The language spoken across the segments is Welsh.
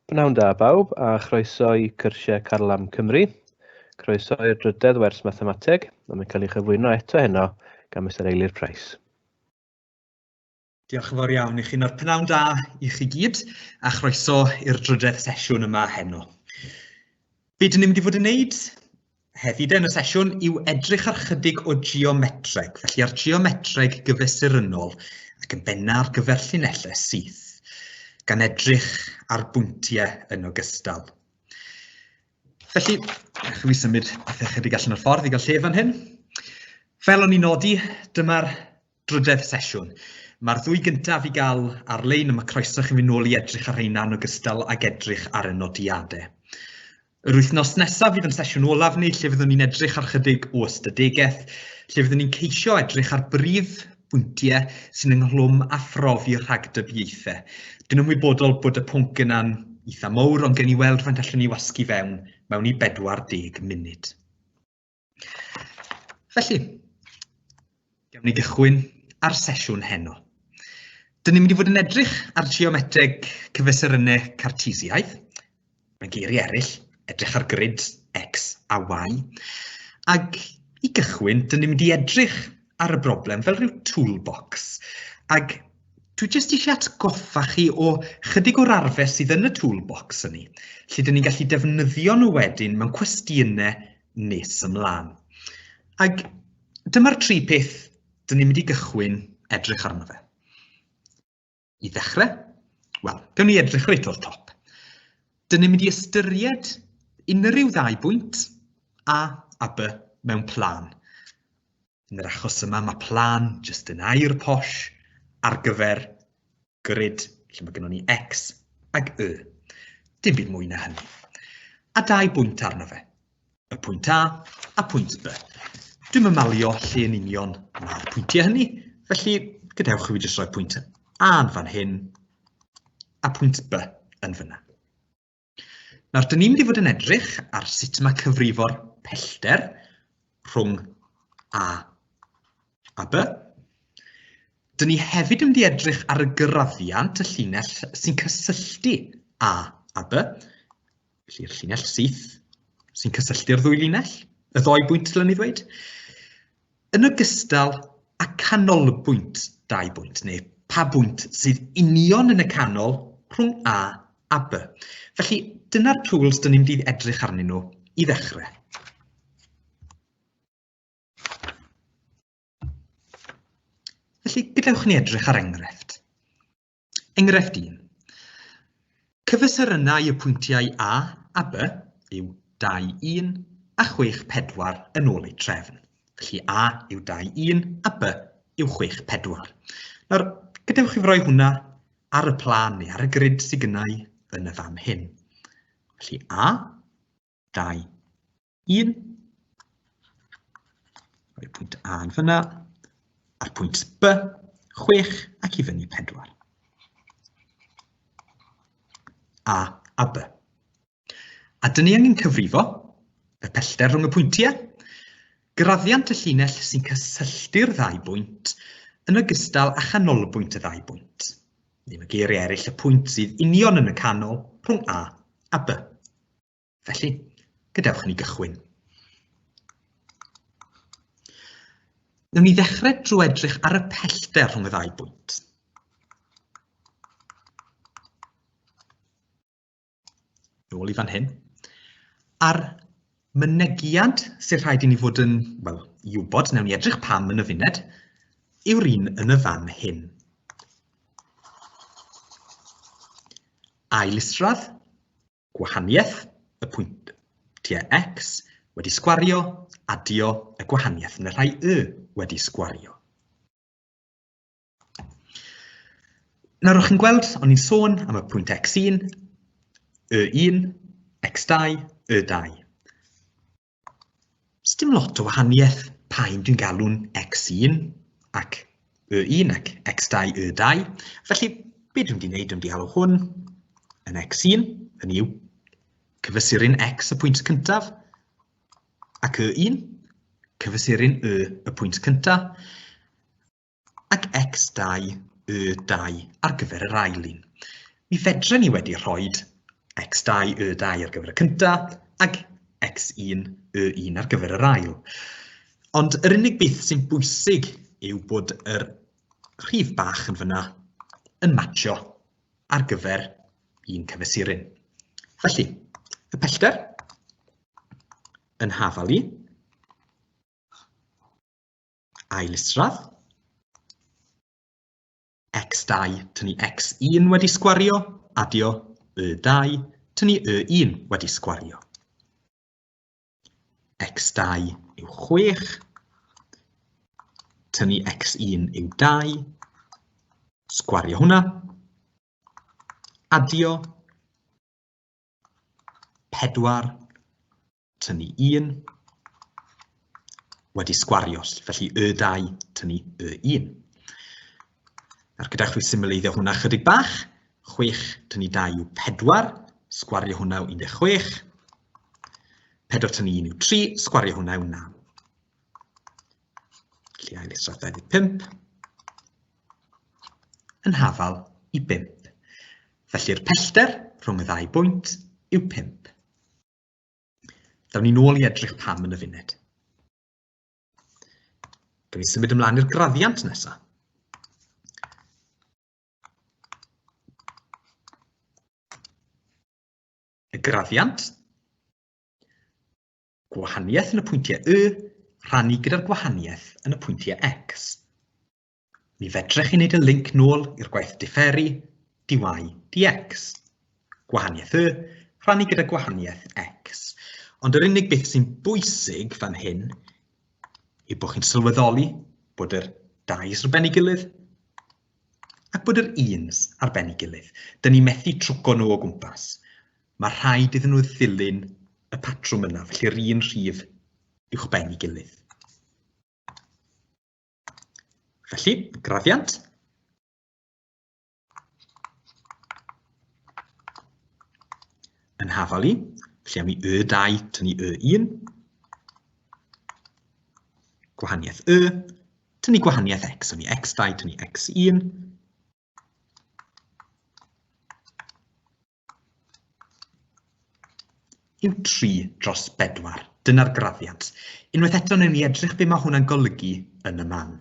Pnawn da bawb a chroeso i cyrsiau Carlam Cymru. Croeso i'r drydedd wers mathemateg, a mae'n cael ei chyflwyno eto heno gan Mister Eilir Price. Diolch yn fawr iawn i chi. Nawr, pnawn da i chi gyd, a chroeso i'r drydedd sesiwn yma heno. Be dyn ni'n mynd i fod yn wneud heddi de yn y sesiwn yw edrych ar chydig o geometreg, felly ar geometreg gyfesurynnol ac yn benna ar gyfer llinellau syth, gan edrych ar bwyntiau yn ogystal. Felly, ewch i fi symud pethau chydig allan o'r ffordd i gael lle fan hyn. Fel o'n i'n nodi, dyma'r drydedd sesiwn. Mae'r ddwy gyntaf i gael ar-lein, a mae croeso chi fynd nôl i edrych ar rheina yn ogystal ag edrych ar y nodiadau. Yr wythnos nesaf fydd yn sesiwn olaf ni, lle fyddwn ni'n edrych ar chydig o ystadegaeth, lle fyddwn ni'n ceisio edrych ar brif bwyntiau sy'n ynghlwm â phrofi rhagdybiaethau. Dwi'n ymwybodol bod y pwnc yna'n eitha mowr, ond gen i weld faint allwn ni wasgu fewn mewn i 40 munud. Felly, gawn ni gychwyn ar sesiwn heno. Dyn ni'n mynd i fod yn edrych ar geometreg cyfesurynnau Cartesiaidd, mewn geiriau eraill, edrych ar grid X a Y. Ac i gychwyn, dyn ni'n mynd i edrych ar y broblem fel rhyw toolbox. Ac dwi jyst eisiau atgoffa chi o chydig o'r arfer sydd yn y toolbox ynni, lle dyn ni'n gallu defnyddio nhw wedyn mewn cwestiynau nes ymlaen. Ac dyma'r tri peth dyn ni'n mynd i gychwyn edrych arno fe. I ddechrau, wel, gawn ni edrych reit o'r top. Dyn ni'n mynd i ystyried unrhyw ddau bwynt, A a B, mewn plân. Yn yr achos yma, mae plân jyst yn air posh ar gyfer grid lle mae gennon ni X ag Y. Dim byd mwy na hynny. A dau bwynt arno fe. Y pwynt A a pwynt B. Dwi'm yn malio lle yn union mae'r pwyntiau hynny, felly gadewch i fi jyst rhoi pwynt A yn fan hyn a pwynt B yn fyna. Nawr, dyn ni'n mynd i fod yn edrych ar sut mae cyfrifo'r pellter rhwng A a B. Dyn ni hefyd yn mynd i edrych ar y graddiant y llinell sy'n cysylltu A a B. Felly'r llinell syth sy'n cysylltu'r ddwy linell, y ddoi bwynt dylen ni ddweud. Yn ogystal â canolbwynt dau bwynt, neu pa bwynt sydd union yn y canol rhwng A a B. Felly, dyna'r tools dyn ni'n mynd i edrych arnyn nhw i ddechrau. Felly, gadewch ni edrych ar enghraifft. Enghraifft 1. Cyfesurynnau y pwyntiau A a B yw 2, 1 a 6, 4 yn ôl eu trefn. Felly A yw 2, 1 a B yw 6, 4. Nawr, gadewch i fi roi hwnna ar y plân neu ar y grid sydd gynnau yn y fan hyn. Felly A, 2, 1. Rhoi pwynt A yn fyna, a'r pwynt B, 6 ac i fyny 4. A a B. A dyn ni angen cyfrifo y pellter rhwng y pwyntiau, graddiant y llinell sy'n cysylltu'r ddau bwynt, yn ogystal â chanolbwynt y ddau bwynt. Neu mae geiriau eraill y pwynt sydd union yn y canol rhwng A a B. Felly, gadewch ni gychwyn. Newn ni ddechrau drwy edrych ar y pellter rhwng y ddau bwynt. Nôl i fan hyn. A'r mynegiant sy'n rhaid i ni fod yn, wel, i wybod, newn ni edrych pam yn y funed, yw'r un yn y fan hyn. Ail isradd, gwahaniaeth y pwyntiau x wedi sgwario, adio y gwahaniaeth yn y rhai y wedi sgwario. Nawr, o'ch chi'n gweld, o'n i'n sôn am y pwynt x1, y1, x2, y2. Sdim lot o wahaniaeth pa un dwi'n galw'n x1 ac y1 ac x2 y2. Felly, be dwi'n mynd i wneud, dwi'n mynd i alw hwn yn x1, hynny yw cyfesuryn x y pwynt cyntaf, ac y1, cyfesuryn y y pwynt cyntaf, ac x2 y2 ar gyfer yr ail un. Mi fedren ni wedi rhoi X2, Y2 ar gyfer y cyntaf, ac X1, Y1 ar gyfer yr ail. Ond yr unig beth sy'n bwysig yw bod yr rhif bach yn fyna yn matcho ar gyfer un cyfesuryn. Felly, y pellter yn hafal i, ail isradd, x2 tynnu x1 wedi sgwario, adio y2 tynnu y1 wedi sgwario. x2 yw 6, tynnu x1 yw 2, sgwario hwnna, adio 4, tynnu 1, wedi sgwario, felly y2 tynnu y1. Nawr gyda chwi symleiddio hwnna chydig bach, 6 tynnu 2 yw 4, sgwario hwnna yw 16, 4 tynnu 1 yw 3, sgwario hwnna yw 9. Felly ail isradd 25 yn hafal i 5. Felly'r pellter rhwng y ddau bwynt yw 5. Dawn ni nôl i edrych pam yn y funud. Gawn ni symud ymlaen i'r graddiant nesaf. Y graddiant, gwahaniaeth yn y pwyntiau Y, rhannu gyda'r gwahaniaeth yn y pwyntiau X. Mi fedrech chi wneud y link nôl i'r gwaith diferu dy dx. Gwahaniaeth y, rhannu gyda gwahaniaeth x. Ond yr unig beth sy'n bwysig fan hyn yw bod chi'n sylweddoli bod yr daus ar ben ei gilydd ac bod yr uns ar ben ei gilydd. Dyn ni methu trwco nhw o gwmpas. Mae rhaid iddyn nhw ddilyn y patrwm yna, felly'r un rhif uwchben ei gilydd. Felly, graddiant. Yn hafal i, felly am i Y2 tynnu Y1, gwahaniaeth Y, tynnu gwahaniaeth X, am i X2 tynnu X1, yw 3 dros 4. Dyna'r graddiant. Unwaith eto, wnawn ni edrych be mae hwnna'n golygu yn y man.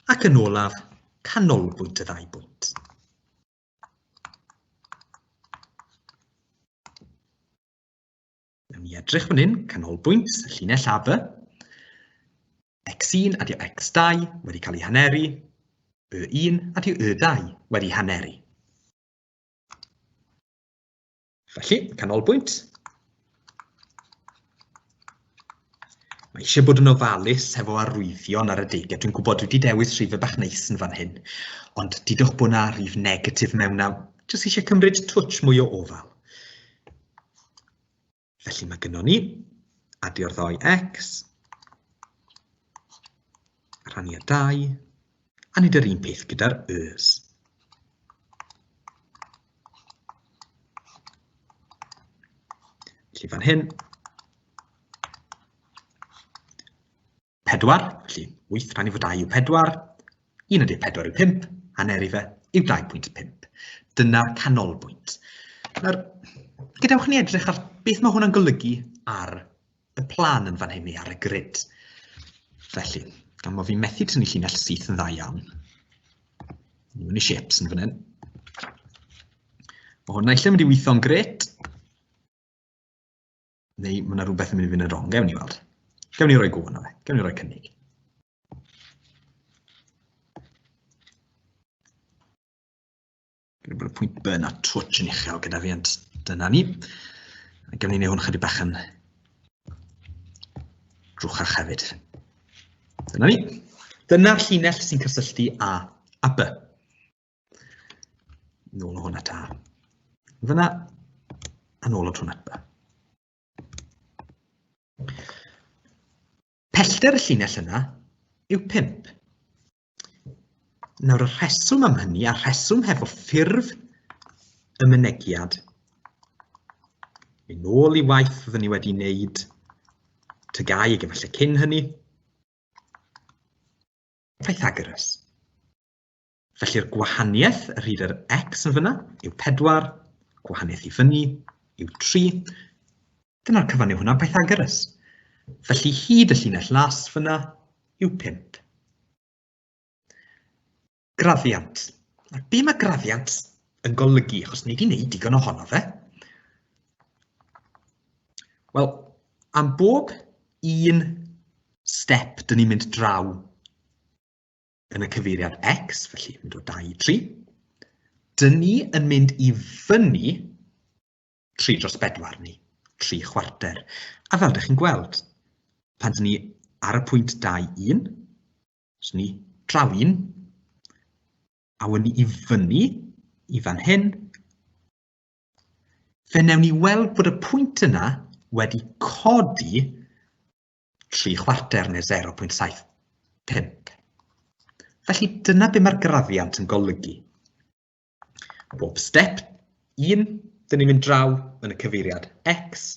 Ac yn olaf, canolbwynt y ddau bwynt. Wnawn ni edrych fan hyn, canolbwynt, llinell AB. X1 adio X2 wedi cael ei haneru, Y1 adio Y2 wedi haneru. Felly, canolbwynt. Mae eisiau bod yn ofalus hefo arwyddion ar y degau. Dwi'n gwybod dwi wedi dewis rhifau bach neis yn fan hyn, ond didwch bod na rif negatif mewn na, jyst eisiau cymryd twtsh mwy o ofal. Felly mae gynnon ni adio'r ddoi x, rhannu â 2, a nid yr un peth gyda'r ys. Felly fan hyn, 4, felly 8 rhannu fo 2 yw 4, 14 yw 5, hanner i fe yw 2.5. Dyna'r canolbwynt. Nawr, gadewch ni edrych ar beth mae hwnna'n golygu ar y plan yn fan hyn neu ar y grid. Felly, gan bod fi'n methu tynnu llinell syth yn dda iawn, ni'n mynd i shapes yn fan hyn. Mae hwn naill yn mynd i weithio'n gret, neu mae yna rhywbeth yn mynd i fynd yn wrong, gewn ni weld. Gewn ni roi go yna fe, gewn ni roi cynnig. Gwneud bod y pwynt B yna twtsh yn uchel gyda fi, ond dyna ni. A gewn ni wneud hwn chydig bach yn drwchach hefyd. Dyna ni. Dyna'r llinell sy'n cysylltu A a B. Nôl o hwn at A. Fyna, a nôl o hwn at B. Pellter y llinell yna yw 5. Nawr y rheswm am hynny, a'r rheswm hefo ffurf y mynegiad, yn ôl i waith fyddwn ni wedi wneud tygau ag efallai cyn hynny, Pythagoras. Felly'r gwahaniaeth ar hyd yr x yn fyna yw 4, Gwahaniaeth i fyny yw 3. Dyna'r cyfan yw hwnna, Pythagoras. Felly hyd y llinell las fyna yw 5. Graddiant. Nawr, be mae graddiant yn golygu? Achos ni wedi gwneud digon ohono fe. Wel, am bob un step dyn ni'n mynd draw yn y cyfeiriad x, felly mynd o 2 i 3, dyn ni yn mynd i fyny 3 dros 4 neu 3 chwarter. A fel dych chi'n gweld, pan dyn ni ar y pwynt 2, 1, So ni draw un, a wn ni i fyny i fan hyn, fe wnewn ni weld bod y pwynt yna wedi codi 3 chwarter neu 0.75. Felly dyna be mae'r graddiant yn golygu. Bob step, un, dyn ni'n mynd draw yn y cyfeiriad x.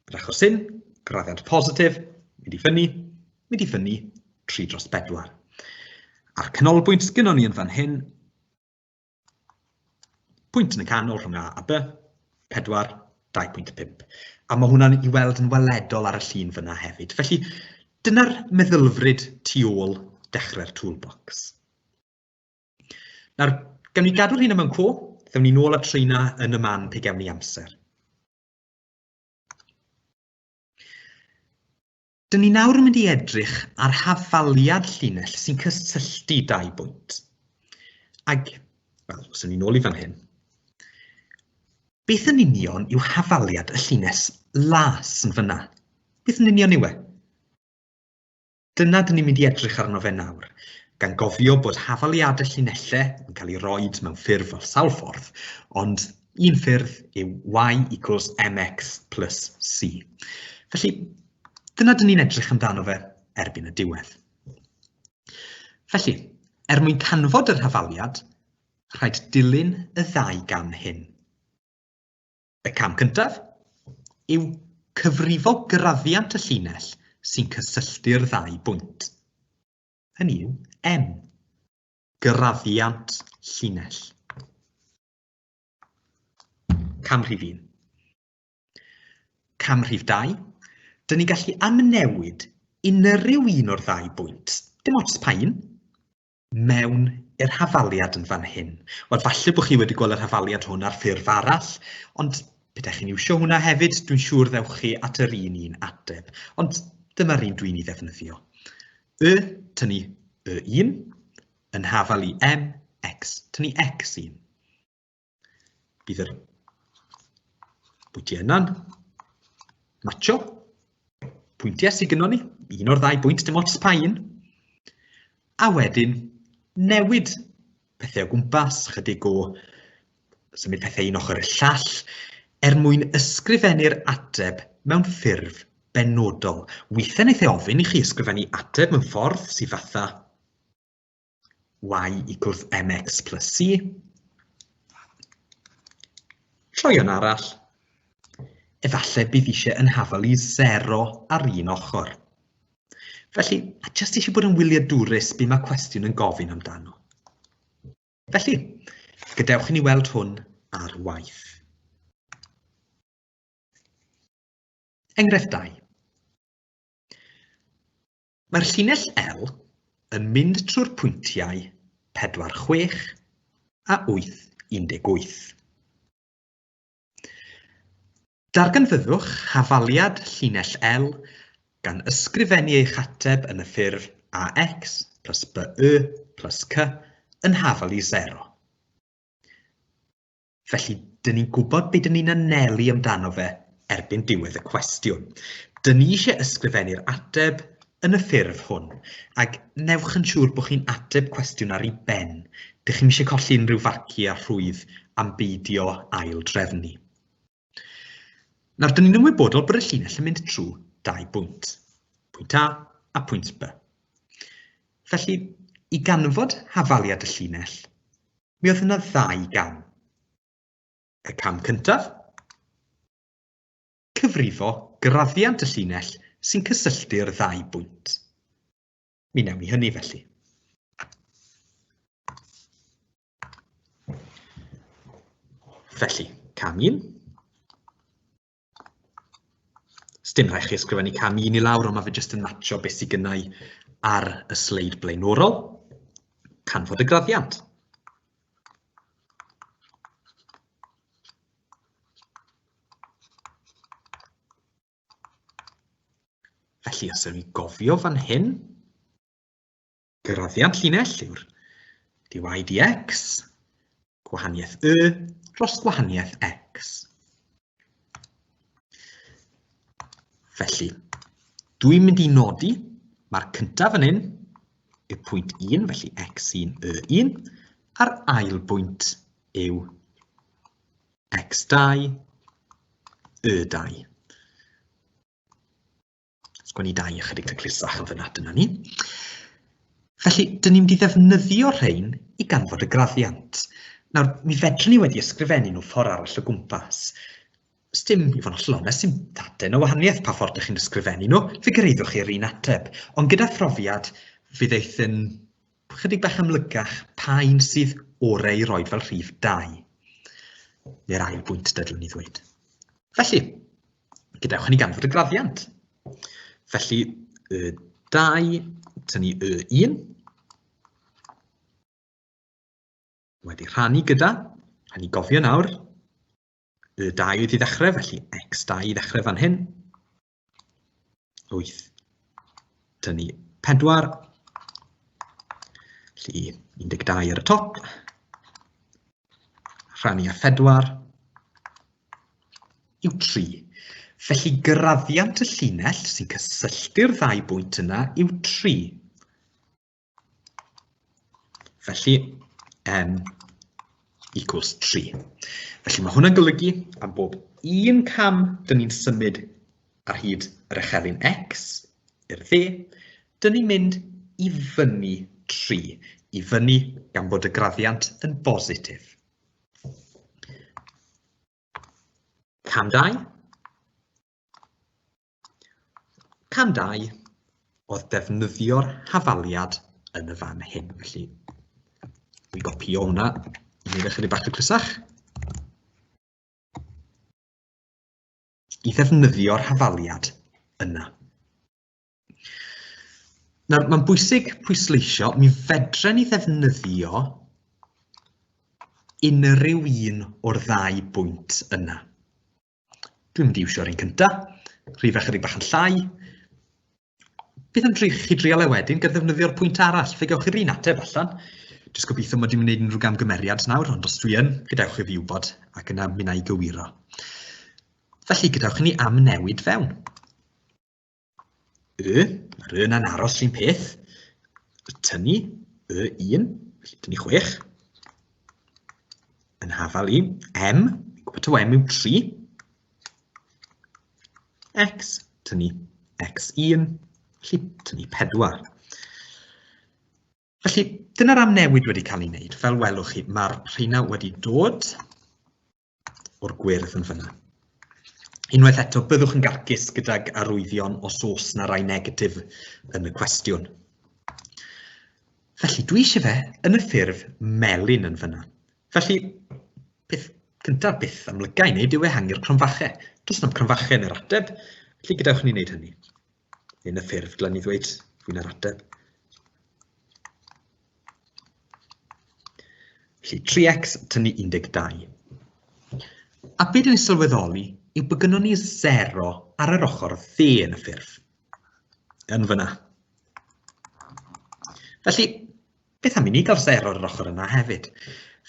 Yr achos hyn, graddiant positif, mynd i fyny, mynd i fyny, 3 dros 4. A'r canolbwynt gynnon ni yn fan hyn, pwynt yn y canol rhwng A a B, 4, 2.5. A mae hwnna'n i weld yn weledol ar y llun fyna hefyd. Felly, dyna'r meddylfryd tu ôl dechrau'r toolbox. Nawr, gawn ni gadw'r rheina mewn co, ddewn ni nôl at rheina yn y man pe gawn ni amser. Dyn ni nawr yn mynd i edrych ar hafaliad llinell sy'n cysylltu dau bwynt. Ag, wel, os ydyn ni'n ôl i fan hyn, beth yn union yw hafaliad y llinell las yn fyna? Beth yn union yw e? Dyna dyn ni'n mynd i edrych arno fe nawr, gan gofio bod hafaliadau llinellau yn cael eu roed mewn ffurf fel sawl ffordd, ond un ffurf yw y equals mx plus c. Felly, dyna dyn ni'n edrych amdano fe erbyn y diwedd. Felly, er mwyn canfod yr hafaliad, rhaid dilyn y ddau gam hyn. Y cam cyntaf yw cyfrifo graddiant y llinell sy'n cysylltu'r ddau bwynt. Hynny yw M, graddiant llinell. Cam rhif 1. Cam rhif 2, dyn ni'n gallu amnewid unrhyw un o'r ddau bwynt, dim ots pa un, mewn i'r hafaliad yn fan hyn. Wel, falle bod chi wedi gweld yr hafaliad hwn ar ffurf arall, ond petai chi'n iwsio hwnna hefyd, dwi'n siŵr ddewch chi at yr un un ateb. Ond dyma'r un dwi'n ei ddefnyddio. Y tynnu y1 yn hafal i m, x, tynnu x1. Bydd yr bwyntiau yna'n matcho. Pwyntiau sydd gynnon ni, un o'r ddau bwynt, dim ots pa un. A wedyn newid pethau o gwmpas, chydig o symud pethau un ochr i'r llall, er mwyn ysgrifennu'r ateb mewn ffurf benodol. Weithiau wnaeth e ofyn i chi ysgrifennu ateb mewn ffordd sydd fatha y equals mx plus c. Troion arall, efallai bydd eisiau yn hafal i 0 ar un ochr. Felly, a jyst eisiau bod yn wyliadwrus be mae cwestiwn yn gofyn amdano. Felly, gadewch i ni weld hwn ar waith. Enghraifft 2. Mae'r llinell L yn mynd trwy'r pwyntiau 4, 6 a 8, 18. Darganfyddwch hafaliad llinell L gan ysgrifennu eich ateb yn y ffurf AX plus BY plus C yn hafal i 0. Felly, dyn ni'n gwybod be dyn ni'n anelu amdano fe erbyn diwedd y cwestiwn. Dyn ni eisiau ysgrifennu'r ateb yn y ffurf hwn, ac newch yn siŵr bod chi'n ateb cwestiwn ar ei ben. Dych chi'm eisiau colli unrhyw farciau rhwydd am beidio ail drefnu. Nawr, dyn ni'n ymwybodol bod y llinell yn mynd trwy dau bwynt, pwynt A a pwynt B. Felly, i ganfod hafaliad y llinell, Mi oedd yna ddau gam. Y cam cyntaf, cyfrifo graddiant y llinell sy'n cysylltu'r ddau bwynt. Mi wnawn ni hynny felly. Felly, Cam 1. Sdim rhaid chi ysgrifennu cam 1 i lawr, ond mae fe jyst yn matcho beth sydd gynnau ar y sleid blaenorol. Canfod y graddiant. Felly, os ydym ni'n gofio fan hyn, Graddiant llinell yw'r dy dx, gwahaniaeth y dros gwahaniaeth x. Felly, dwi'n mynd i nodi, mae'r cyntaf fan hyn yw pwynt 1, felly x1, y1, a'r ail bwynt yw x2, y2. Sgwennu dau ychydig taclusach yn fyna, dyna ni. Felly, dyn ni'n mynd i ddefnyddio rhain i ganfod y graddiant. Nawr, mi fedrwn ni wedi ysgrifennu nhw ffordd arall o gwmpas. Sdim, i fod yn hollol onest, dim daden o wahaniaeth pa ffordd ydych chi'n ysgrifennu nhw, fe gyraeddwch chi'r un ateb. Ond gyda phrofiad, fe ddeith yn chydig bach amlygach pa un sydd orau i roed fel rhif 2. Neu'r ail bwynt, dylwn i ddweud. Felly, Gadewch i ni ganfod y graddiant. Felly, y 2 tynnu y 1 wedi rhannu gyda, rhaid ni gofio nawr, y 2 oedd i ddechrau, felly x2 i ddechrau fan hyn, 8 tynnu 4, felly 12 ar y top, rhannu â 4 yw 3. Felly graddiant y llinell sy'n cysylltu'r ddau bwynt yna yw 3. Felly m equals 3. Felly mae hwnna'n golygu am bob un cam dyn ni'n symud ar hyd yr echelin x i'r dde, dyn ni'n mynd i fyny 3, i fyny gan bod y graddiant yn bositif. Cam 2. Cam 2 oedd defnyddio'r hafaliad yn y fan hyn. Felly, dwi'n gopio hwnna i wneud ychydig bach taclusach. I ddefnyddio'r hafaliad yna. Nawr, mae'n bwysig pwysleisio, mi fedren ni ddefnyddio unrhyw un o'r ddau bwynt yna. Dwi'n mynd i iwsio'r un cynta, rhif ychydig bach yn llai. Beth am chi drial e wedyn gan ddefnyddio'r pwynt arall? Fe gewch chi'r un ateb allan. Jyst gobeithio mod i'n gwneud unrhyw gamgymeriad nawr, ond os dwi yn, gadewch i fi wybod ac yna mi wna i gywiro. Felly, gadewch i ni amnewid fewn. Y, mae'r y yna'n aros un peth. Tynnu y 1, felly tynnu 6. Yn hafal i m, fi'n gwybod taw m yw 3. X, tynnu x1, felly tynnu 4. Felly, dyna'r amnewid wedi cael ei wneud. Fel welwch chi, mae'r rheina wedi dod o'r gwyrdd yn fyna. Unwaith eto, byddwch yn garcus gydag arwyddion os oes na rai negatif yn y cwestiwn. Felly, dwi eisiau fe yn y ffurf melyn yn fyna. Felly, peth cyntaf, beth amlyga i wneud yw ehangu'r cromfachau. Does na'm cromfachau yn yr ateb, felly gadewch ni wneud hynny. Yn y ffurf, dylen ni ddweud, fwy na'r ateb. Felly 3x tynnu 12. A be dyn ni'n sylweddoli yw bod gynnon ni 0 ar yr ochr dde yn y ffurf. Yn fyna. Felly, beth am i ni gael 0 ar yr ochr yna hefyd?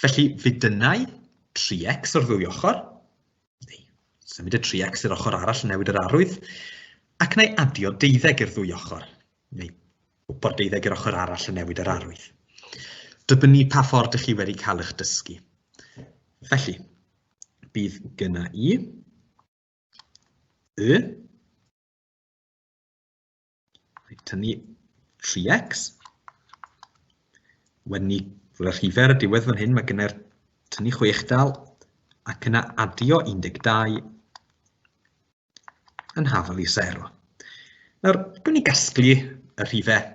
Felly, fe dynnau 3x o'r ddwy ochr, neu symud y 3x i'r ochr arall yn newid yr arwydd, ac na i adio 12 i'r ddwy ochr, neu gwybod deuddeg i'r ochr arall yn newid yr arwydd. Dibynnu pa ffordd ydych chi wedi cael eich dysgu. Felly, bydd gyna i y tynnu 3x. Wedyn ni, fod y rhifau ar y diwedd fan hyn, mae gynnau'r tynnu 6 dal, ac yna adio 12 yn hafal i sero. Nawr, gwn i gasglu y rhifau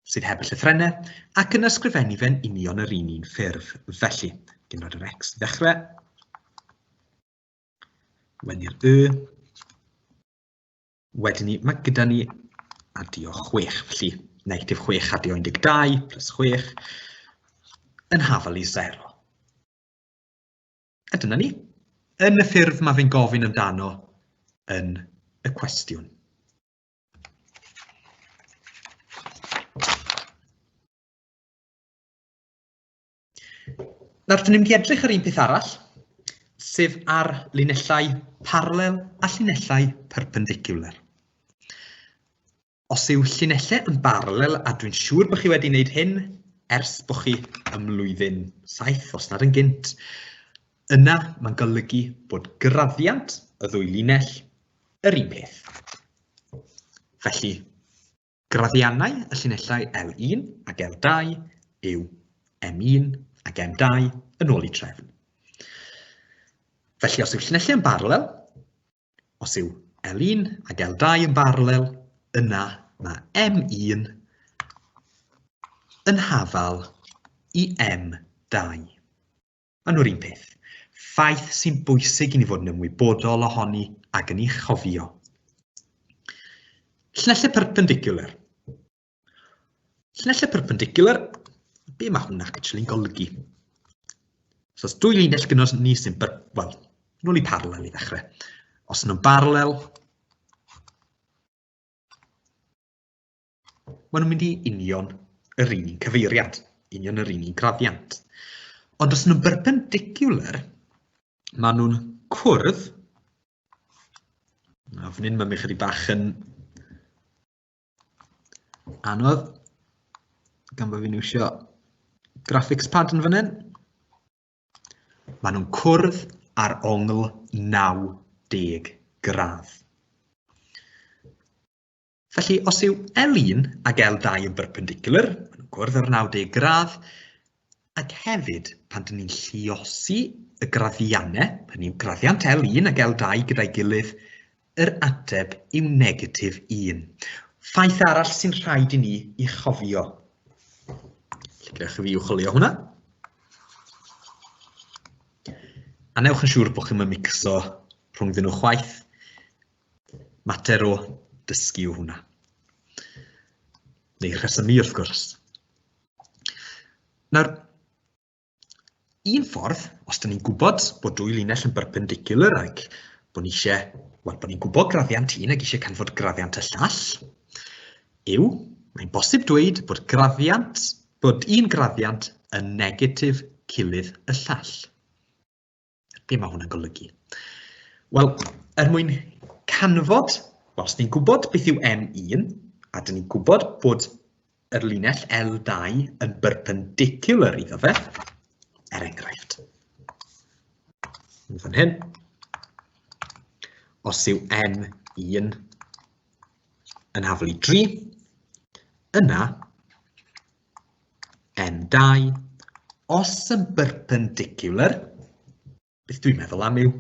sydd heb y llythrennau ac yn ysgrifennu fe'n union yr un un ffurf. Felly, gyn yr x i ddechrau. Wedyn i'r y. Wedyn ni, mae gyda ni adio 6, felly negatif 6 adio 12 plus 6 yn hafal i 0. A dyna ni, yn y ffurf mae fe'n gofyn amdano yn y cwestiwn. Nawr, dyn ni'n mynd i edrych ar un peth arall, sef ar linellau paralel a llinellau perpendicular. Os yw llinellau yn baralel, a dwi'n siŵr bod chi wedi gwneud hyn ers bod chi ym mlwyddyn 7, os nad yn gynt, yna mae'n golygu bod graddiant y ddwy linell yr un peth. Felly, Graddiannau y llinellau L1 ac L2 yw M1 ac M2 yn ôl eu trefn. Felly os yw llinellau yn baralel, os yw L1 ac L2 yn baralel, yna mae M1 yn hafal i M2. Maen nhw'r un peth. Ffaith sy'n bwysig i ni fod yn ymwybodol ohoni ac yn ei chofio. Llinellau perpendicular. Llinellau perpendicular, be mae hwnna actually'n golygu? So os dwy linell gyda ni sy'n, wel, nôl i parallel i ddechrau. Os nhw'n baralel, Maen nhw'n mynd i union yr un un cyfeiriad, union yr un un graddiant. Ond os nhw'n berpendicular, maen nhw'n cwrdd. Na, fan hyn mae'n mynd chydig bach yn anodd, gan bod fi'n iwsio graphics pad yn fan hyn. Maen nhw'n cwrdd ar ongl 90 gradd. Felly, os yw L1 ac L2 yn berpendicular, maen nhw'n cwrdd ar 90 gradd, ac hefyd pan dyn ni'n lluosi y graddiannau, hynny yw graddiant L1 ac L2 gyda'i gilydd, yr ateb yw negatif 1. Ffaith arall sy'n rhaid i ni i chofio. Felly, gadewch i fi uwcholeuo hwnna. A newch yn siŵr bod chi'n mixo rhwngddyn nhw chwaith. Mater o dysgu yw hwnna. Neu rhesymu wrth gwrs. Nawr, un ffordd, os dyn ni'n gwybod bod dwy linell yn perpendicular ac bod ni eisiau, wel, bod ni'n gwybod graddiant un ac eisiau canfod graddiant y llall, yw, mae'n bosib dweud bod graddiant, bod un graddiant yn negatif cilydd y llall. Be mae hwn yn golygu? Wel, er mwyn canfod, wel, os ni'n gwybod beth yw M1, a dyn ni'n gwybod bod yr linell L2 yn berpendicular iddo fe, er enghraifft, yn fan hyn, os yw M1 yn haflu 3, yna M2, os yn berpendicular, beth dwi'n meddwl am yw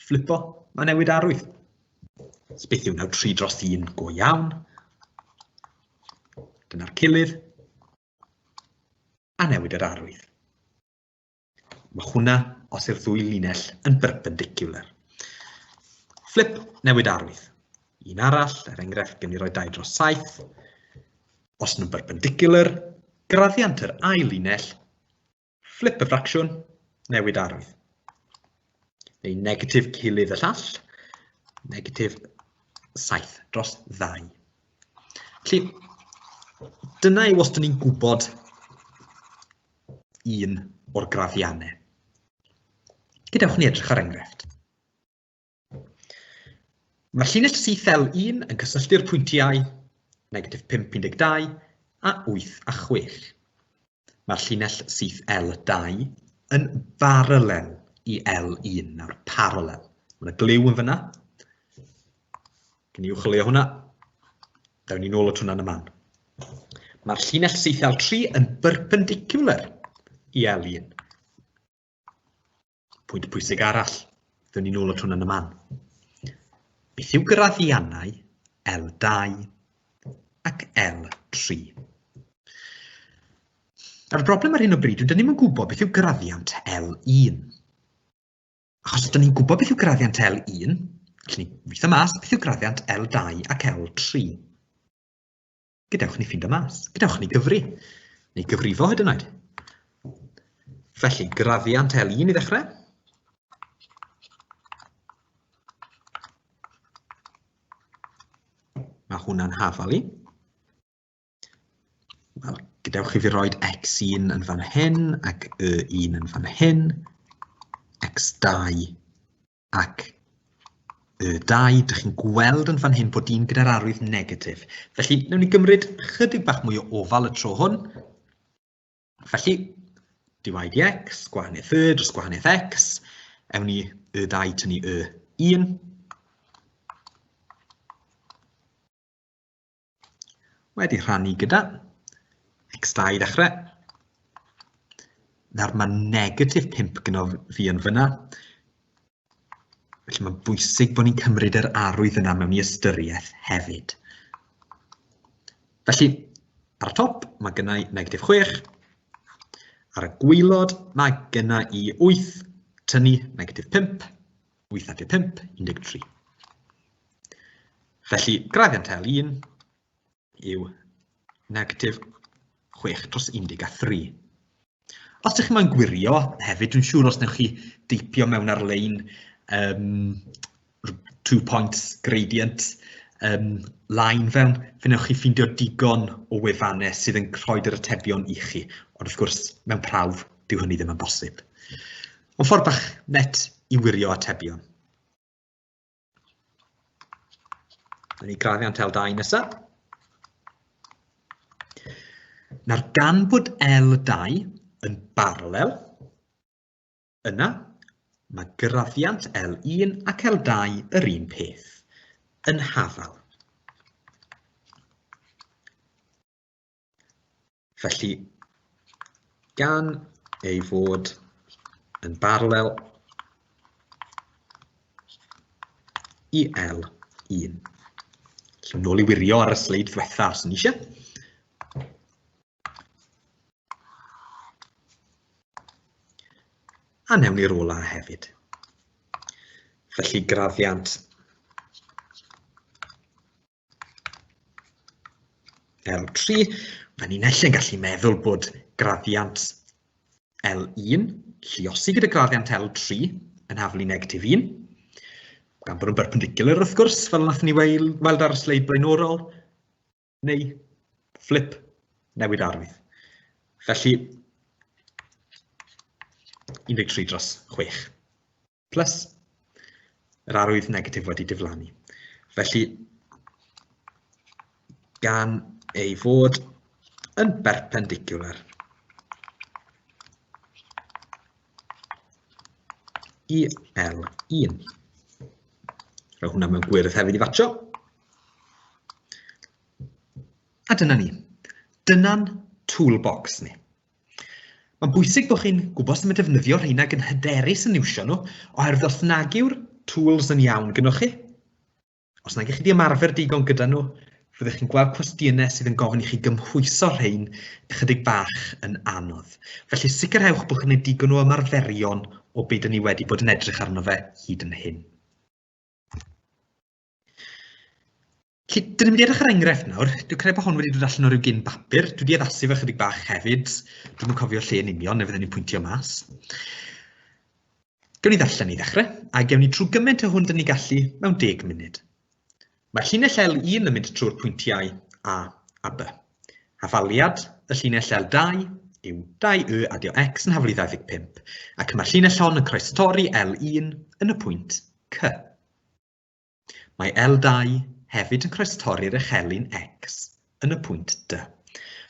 flipo, mae newid arwydd. So beth yw nawr 3 dros 1 go iawn? Dyna'r cilydd. A newid yr arwydd. Mae hwnna os yw'r ddwy linell yn berpendicular. Flip, newid arwydd. Un arall, er enghraifft, gen i roi 2 dros 7. Os nhw'n berpendicular, graddiant yr ail linell, flip y ffracsiwn, newid arwydd. Neu negatif gilydd y llall, negatif 7 dros 2. Felly, dyna yw os dyn ni'n gwybod un o'r graddiannau. Gadewch ni edrych ar enghraifft. Mae'r llinell syth L1 yn cysylltu'r pwyntiau negatif 5, 12 a 8 a 6. Mae'r llinell syth L2 yn baralel i L1, nawr paralel. Mae yna gliw yn fyna. Gen i uwcholeuo hwnna. Dawn ni nôl at hwnna yn y man. Mae'r llinell syth L3 yn berpendicular i L1. Pwynt pwysig arall, ddawn ni nôl at hwnna yn y man. Beth yw graddiannau L2 ac L3? A'r broblem ar hyn o bryd yw, dyn ni'm yn gwybod beth yw graddiant L1. Achos os 'dan ni'n gwybod beth yw graddiant L1, allwn ni weithio mas beth yw graddiant L2 ac L3. Gadewch ni ffindo mas, gadewch ni gyfri, neu gyfrifo hyd yn oed. Felly, graddiant L1 i ddechrau. Mae hwnna'n hafal i. Wel, gadewch i fi roed x1 yn fan hyn ac y1 yn fan hyn, x2 ac y2. Dych chi'n gweld yn fan hyn bod un gyda'r arwydd negatif. Felly, wnawn ni gymryd chydig bach mwy o ofal y tro hwn. Felly, dy dx, gwahaniaeth y dros gwahaniaeth x, ewn ni y2 tynnu y1. Wedi rhannu gyda x2 i ddechrau. Nawr mae negatif 5 gyda fi yn fyna. Felly mae'n bwysig bod ni'n cymryd yr arwydd yna mewn i ystyriaeth hefyd. Felly, ar y top, mae gynna i negatif 6. Ar y gwaelod, mae gynna i 8, tynnu negatif 5. 8 adio 5, 13. Felly, graddiant L1 yw negatif 6 dros 13. Os ydych chi'n moyn gwirio hefyd, dwi'n siŵr os wnewch chi deipio mewn ar-lein um, two points gradient um, line fewn, fe wnewch chi ffeindio digon o wefannau sydd yn rhoi yr atebion i chi. Ond wrth gwrs, mewn prawf, dyw hynny ddim yn bosib. Ond ffordd bach net i wirio atebion. Dyna ni graddiant L2 nesaf. Nawr, gan bod L2 yn baralel, yna mae graddiant L1 ac L2 yr un peth, yn hafal. Felly, gan ei fod yn baralel i L1. Felly, nôl i wirio ar y sleid ddiwetha os ni eisiau. A newn ni'r ola hefyd. Felly graddiant L3, mae ni'n yn gallu meddwl bod graddiant L1, lliosi gyda graddiant L3 yn haflu negatif 1, gan bod yn perpendicular wrth gwrs, fel nath ni weld ar y sleid blaenorol, neu flip, newid arwydd. Felly, 13 dros 6. Plus, yr arwydd negatif wedi diflannu. Felly, gan ei fod yn berpendicular i L1. Rhoi hwnna mewn gwyrdd hefyd i fatio. A dyna ni. Dyna'n toolbox ni. Mae'n bwysig bod chi'n gwybod sut mae defnyddio rheina ac yn hyderus yn iwsio nhw, oherwydd os nag yw'r tools yn iawn gynnwch chi, os nag ych chi wedi ymarfer digon gyda nhw, fyddwch chi'n gweld cwestiynau sydd yn gofyn i chi gymhwyso rhein ychydig bach yn anodd. Felly sicrhewch bod chi'n gwneud digon o ymarferion o be dyn ni wedi bod yn edrych arno fe hyd yn hyn. Felly, dyn ni'n mynd i edrych ar enghraifft nawr. Dwi'n credu bod hwn wedi dod allan o ryw gyn bapur. Dwi wedi addasu fe chydig bach hefyd. Dwi'm yn cofio lle yn union, neu fydden ni'n pwyntio mas. Gewn ni ddarllen i ddechrau, a gewn ni trwy gymaint o hwn dyn ni gallu mewn 10 munud. Mae llinell L1 yn mynd trwy'r pwyntiau A a B. Hafaliad y llinell L2 yw 2Y adio X yn haflu 25, ac mae'r llinell hon yn croestorri L1 yn y pwynt C. Mae L2 hefyd yn croestorri'r echelin X yn y pwynt D.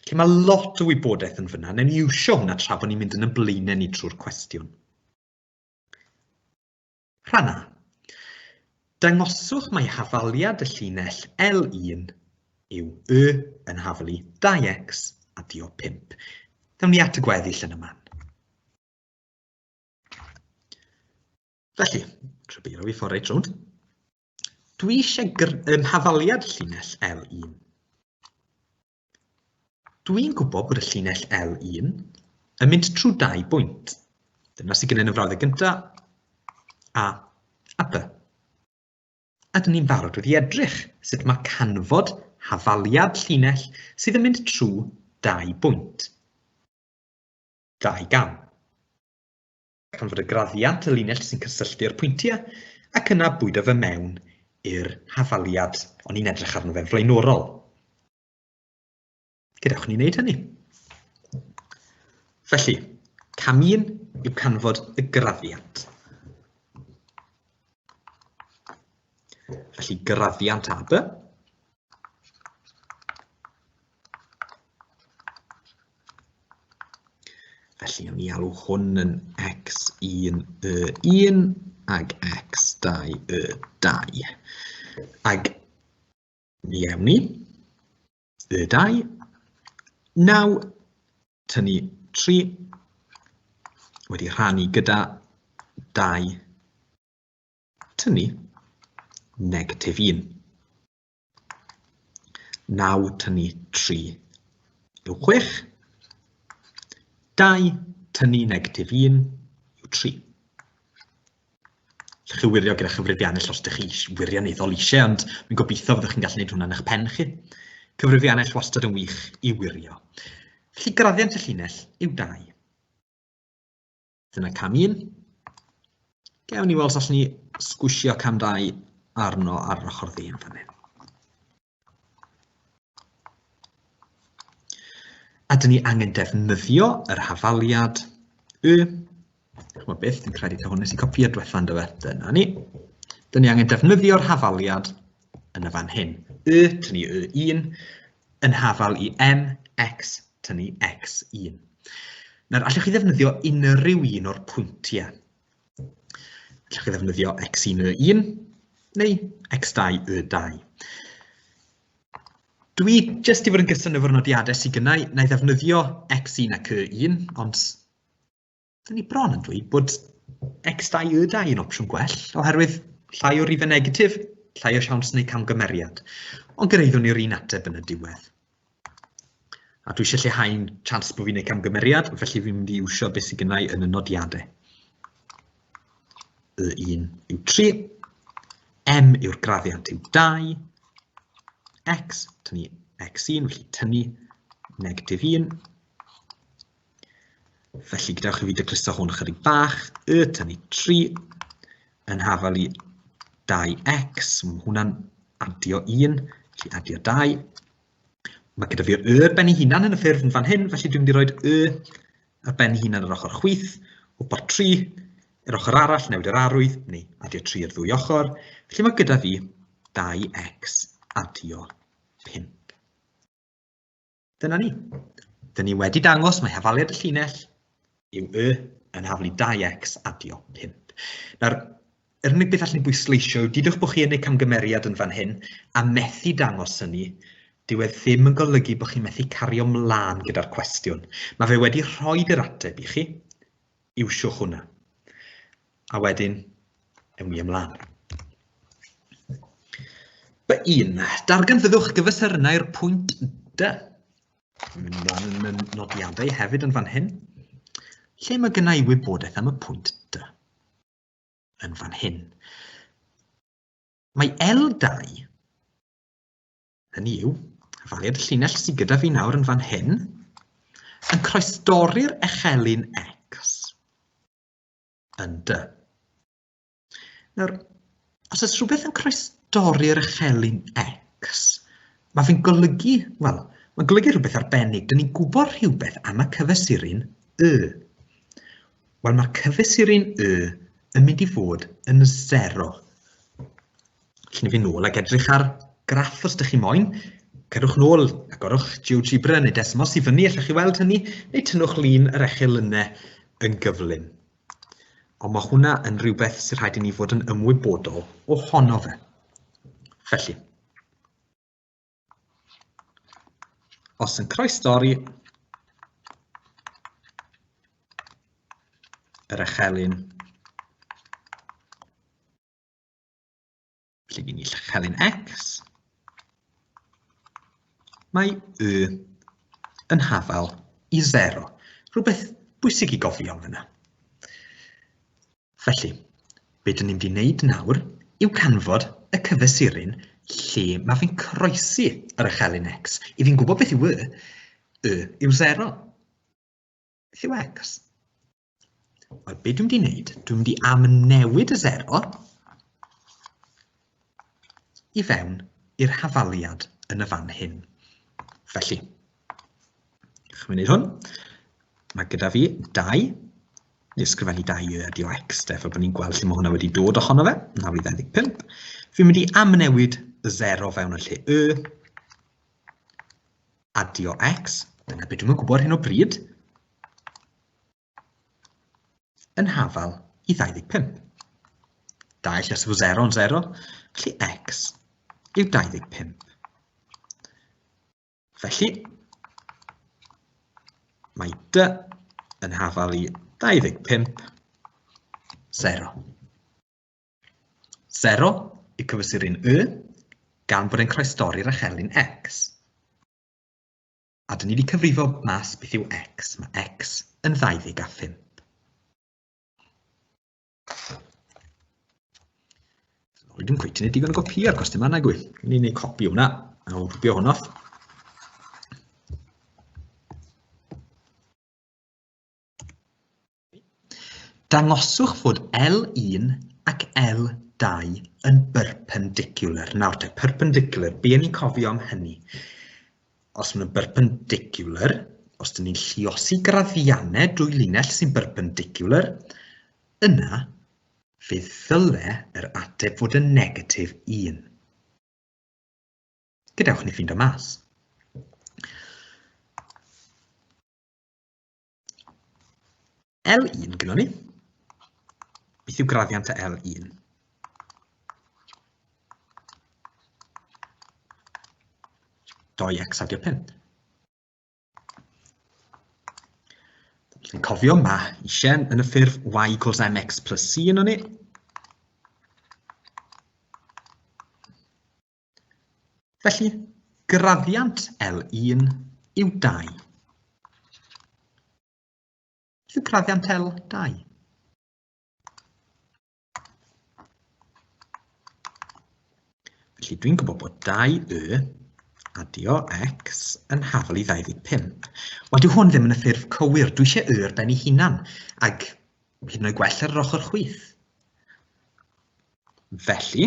Felly mae lot o wybodaeth yn fyna, newn ni iwsio hwnna tra bod ni'n mynd yn y blaenau ni trwy'r cwestiwn. Rhan A. Dangoswch mai hafaliad y llinell L1 yw Y yn haflu 2x adio 5. Ddawn ni at y gweddill yn y man. Felly, trybeiro fi ffordd reit rownd. Dwi eisiau hafaliad llinell L1. Dwi'n gwybod bod y llinell L1 yn mynd trwy dau bwynt. Dyna sydd gen i yn y frawddeg gyntaf. A a B. A dyn ni'n barod wedi edrych sut mae canfod hafaliad llinell sydd yn mynd trwy dau bwynt. Dau gam. Canfod y graddiant y linell sy'n cysylltu'r pwyntiau ac yna bwydo fe mewn i'r hafaliad o'n i'n edrych arno fe'n flaenorol. Gadewch ni wneud hynny. Felly, cam 1 yw canfod y graddiant. Felly, graddiant AB. Felly, awn ni alw hwn yn x1 y1 ag x2 y2. Ag mi ewn ni y2, 9, tynnu 3, wedi rhannu gyda 2, tynnu negatif 1. 9 tynnu 3 yw 6. 2 tynnu negatif 1 yw 3. Allwch chi wirio gyda chyfrifiannell os ydych chi wirioneddol eisiau, ond fi'n gobeithio fyddwch chi'n gallu gwneud hwnna yn eich pen chi. Cyfrifiannell wastad yn wych i wirio. Felly graddiant y llinell yw 2. Dyna cam 1. Gewn ni weld os allwn ni sgwsio cam 2 arno ar yr ochr dde yn fan hyn. A dyn ni angen defnyddio yr hafaliad y. Chymod beth, dwi'n credu taw hwn nes i copio diwetha ynddo fe. Dyna ni. Dyn ni angen defnyddio'r hafaliad yn y fan hyn. Y, tynnu y1, yn hafal i m, x, tynnu x1. Nawr, allwch chi ddefnyddio unrhyw un o'r pwyntiau. Allwch chi ddefnyddio x1 y1 neu x2 y2. Dwi jyst i fod yn gyson efo'r nodiadau sydd gynnau, na i ddefnyddio x1 ac y1, ond Dyn ni bron yn dweud bod x2 y2 yn opsiwn gwell, oherwydd llai o rifau negatif, llai o siawns wneud camgymeriad. Ond gyrhaeddwn ni'r un ateb yn y diwedd. A dwi eisiau lleihau'n chance bod fi'n gwneud camgymeriad, felly fi'n mynd i iwsio beth sydd gennau yn y nodiadau. Y1 yw 3, M yw'r graddiant yw 2, X, tynnu X1, felly tynnu negatif 1, Felly gadewch i fi dacluso hwn chydig bach. Y tynnu 3 yn hafal i 2x. Mae hwnna'n adio 1, felly adio 2. Mae gyda fi'r y ar ben ei hunan yn y ffurf yn fan hyn, felly dwi'n mynd i roi y ar ben ei hunan ar ochr chwith, wpor 3 yr ochr arall, newid yr arwydd, neu adio 3 i'r ddwy ochr. Felly mae gyda fi 2x adio 5. Dyna ni. Dyn ni wedi dangos mae hafaliad y llinell yw y yn haflu 2x adio 5. Nawr, yr unig beth allwn ni bwysleisio yw didwch bod chi yn ei camgymeriad yn fan hyn a methu dangos hynny, dyw e ddim yn golygu bod chi'n methu cario mlaen gyda'r cwestiwn. Mae fe wedi rhoi yr ateb i chi, iwsiwch hwnna. A wedyn, ewn ni ymlaen. B1. Darganfyddwch gyfesurnnau'r pwynt D. Mynd ymlaen yn y nodiadau hefyd yn fan hyn. Lle mae gynna i wybodaeth am y pwynt D? Yn fan hyn. Mae L2, hynny yw, hafaliad y llinell sydd gyda fi nawr yn fan hyn, yn croesdorri'r echelin X yn D. Nawr, os oes rhywbeth yn croesdorri'r echelin X, mae fe'n golygu, wel, mae'n golygu rhywbeth arbennig. Dyn ni'n gwybod rhywbeth am y cyfesurun Y. Wel, mae'r cyfesurun Y yn mynd i fod yn 0. Allen ni fynd nôl ac edrych ar graff os ydych chi moyn. Cerwch nôl, agorwch GeoGebra neu Desmos i fyny, allwch chi weld hynny, neu tynnwch lun yr echelynau yn gyflym. Ond mae hwnna yn rhywbeth sy'n rhaid i ni fod yn ymwybodol ohono fe. Felly, os yn croestorri yr echelin Felly gen i llechelyn X. Mae Y yn hafal i 0. Rhywbeth bwysig i gofio am fyna. Felly, Be dyn ni'n mynd i wneud nawr yw canfod y cyfesuryn lle mae fe'n croesi yr echelin x. I fi'n gwybod beth yw y, y yw 0. Beth yw x? Wel, be dwi'n mynd i wneud, dwi'n mynd i amnewid y 0 i fewn i'r hafaliad yn y fan hyn. Felly, chi'n mynd hwn, mae gyda fi 2, neu ysgrifennu 2 y ydi o x, de, fel bod ni'n gweld lle mae hwnna wedi dod ohono fe, 9 i 25. Fi'n mynd i amnewid y 0 fewn yn lle y, adio x, dyna beth dwi'n gwybod hyn o bryd, yn hafal i 25. 2 lles efo 0 yn 0, felly x yw 25. Felly, mae d yn hafal i 25, 0. 0 yw cyfysuryn y, gan bod e'n croestorri'r achelyn x. A dyn ni wedi cyfrifo mas beth yw x. Mae x yn 25. Dwi'n ddim cweit yn gwneud digon o gopi ar cwestiwn yma, nag wyf. Ni'n gwneud copi hwnna, a rwbio hwnna off. Dangoswch fod L1 ac L2 yn berpendicular. Nawr te, perpendicular, be ni'n cofio am hynny? Os maen nhw'n berpendicular, os dyn ni'n lliosi graddiannau dwy linell sy'n berpendicular, yna fe ddyle yr ateb fod yn negatif 1. Gadewch ni ffindo mas. L1 gyda ni. Beth yw graddiant y L1? Doi x adio 5. Chi'n cofio, mae eisiau yn y ffurf y equals mx plus c yno ni. Felly, graddiant L1 yw 2. Beth yw graddiant L2? Felly dwi'n gwybod bod 2y adio x yn hafal i 25. Wel, dyw hwn ddim yn y ffurf cywir. Dwi eisiau y ar ben ei hunan, ac hyd yn oed gwell ar yr ochr chwith. Felly,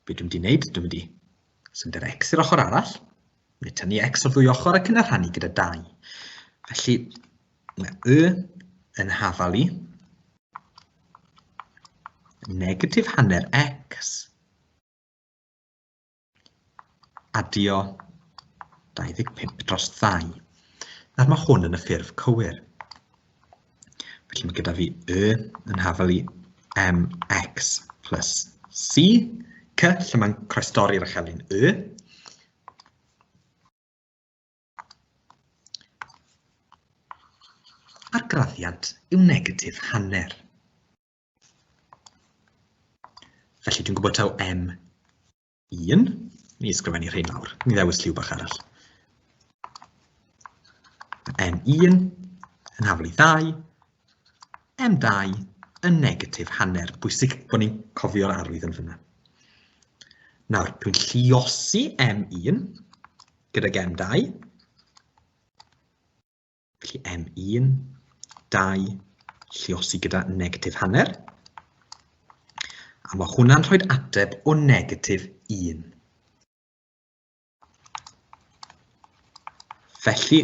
be dwi'n mynd i wneud? Dwi'n mynd i symud yr x i'r ochr arall, neu tynnu x o'r ddwy ochr ac yna rhannu gyda 2. Felly, mae y yn hafal i negatif hanner x adio 25 dros 2. Nawr mae hwn yn y ffurf cywir. Felly mae gyda fi y yn hafal i mx plus c, c lle mae'n croestorri'r echelin y. A'r graddiant yw negatif hanner. Felly dwi'n gwybod taw M1. Ni ysgrifennu rhain lawr. Ni ddewis lliw bach arall. M1 yn haflu 2, M2 yn negatif hanner. Bwysig bod ni'n cofio'r arwydd yn fyna. Nawr, dwi'n lliosi M1 gydag M2. Felly M1, 2, lliosi gyda negatif hanner. A mae hwnna'n rhoi ateb o negatif 1. Felly,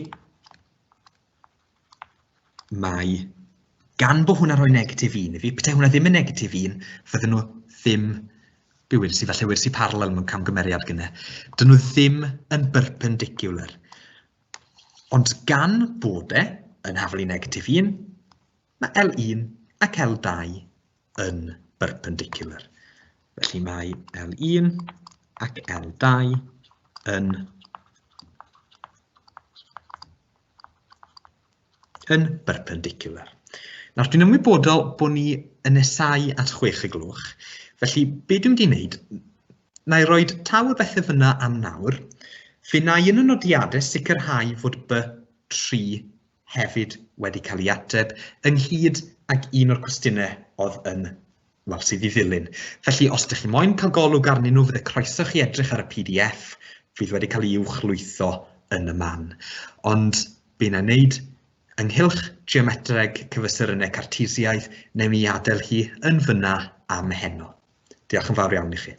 mae gan bod hwnna'n rhoi negatif 1 i fi, petai hwnna ddim yn negatif 1, fydden nhw ddim, be wedes i, falle wedes i parallel mewn camgymeriad gynne, dyn nhw ddim yn berpendicular. Ond gan bod e yn haflu negatif 1, mae L1 ac L2 yn berpendicular. Felly mae L1 ac L2 yn yn berpendicular. Nawr, dwi'n ymwybodol bod ni yn nesau at 6 y gloch, felly be dwi'n mynd i wneud, na i roed taw y bethau fyna am nawr, fe na i yn y nodiadau sicrhau fod B3 hefyd wedi cael ei ateb, ynghyd ag un o'r cwestiynau oedd yn, wel, sydd i ddilyn. Felly, os ydych chi moyn cael golwg arnyn nhw, fydde croeso chi edrych ar y PDF fydd wedi cael ei uwchlwytho yn y man. Ond be na wneud ynghylch geometreg cyfesurynnau Cartesiaidd, newn ni adael hi yn fyna am heno. Diolch yn fawr iawn i chi.